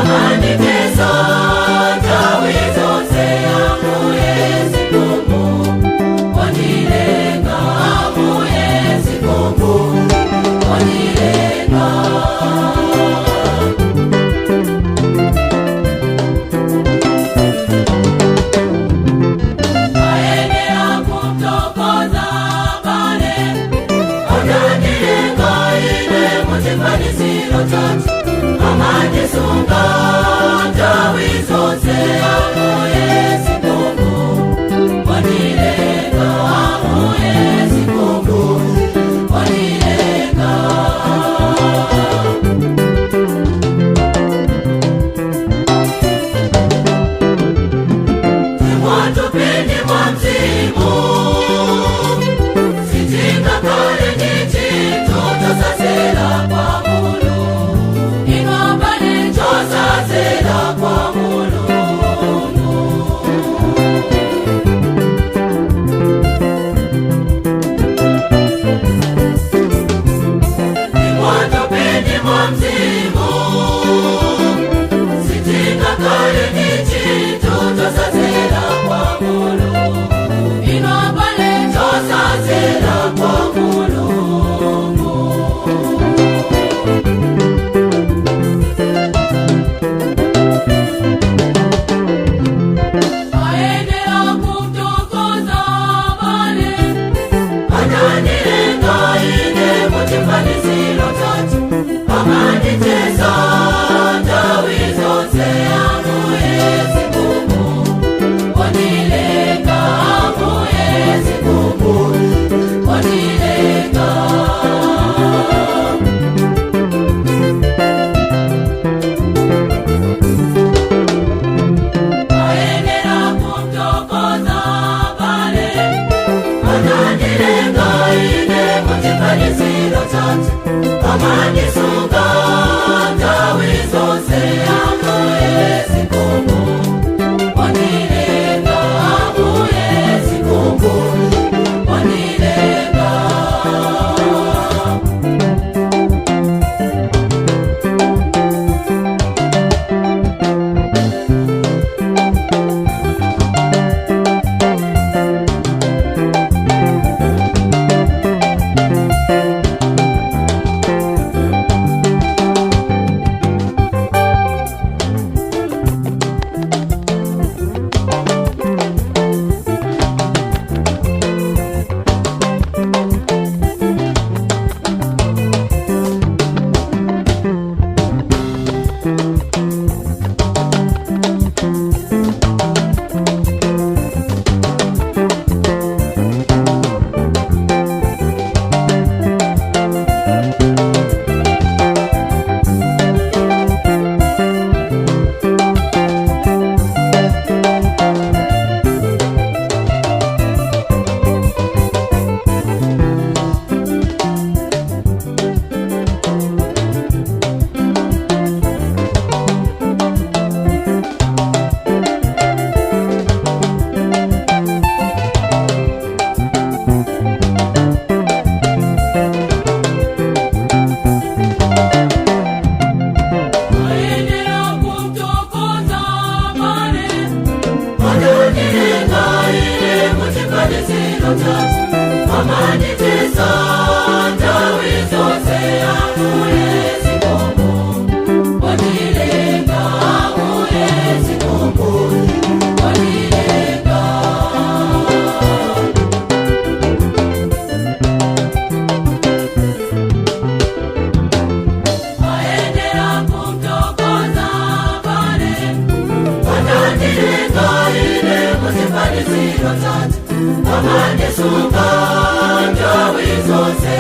Amanditesa nthawi zonse, Ambuye zikomo pondilenga, Ambuye zikomo pondilenga. Ayenera kumthokoza abale, anandilenga ine muchifaniziro chake, amandisunga nthawi zonse, Ambuye zikomo pondilenga, Ambuye zikomo pondilenga. Mwathupi ndi mwa mzimu, sitingakhale ndi chinthu chosasera kwa Mulungu, inu abale, chosasera kwa Mulungu. Mwathupi ndi mwa mzimu, sitingakhale ndi chinthu chosasera kwa Mulungu, inu abale, chosasera kwa Mulungu. Ayenera kumthokoza abale, anandilenga ine muchifaniziro chake, amanditesa nthawi zonse, Ambuye zikomo pondilenga, Ambuye zikomo pondilenga. Ayenera kumthokoza abale, anandilenga ine muchifaniziro chake, amandisunga nthawi zonse, Ambuye zikomo pondilenga, Ambuye zikomo pondilenga. Ayenera kumthokoza abale, anandilenga ine muchifaniziro chake, amanditesa nthawi zonse, Ambuye zikomo pondilenga, Ambuye zikomo pondilenga. Ayenera kumthokoza abale, anandilenga ine muchifaniziro chake, amandisunga nthawi zonse.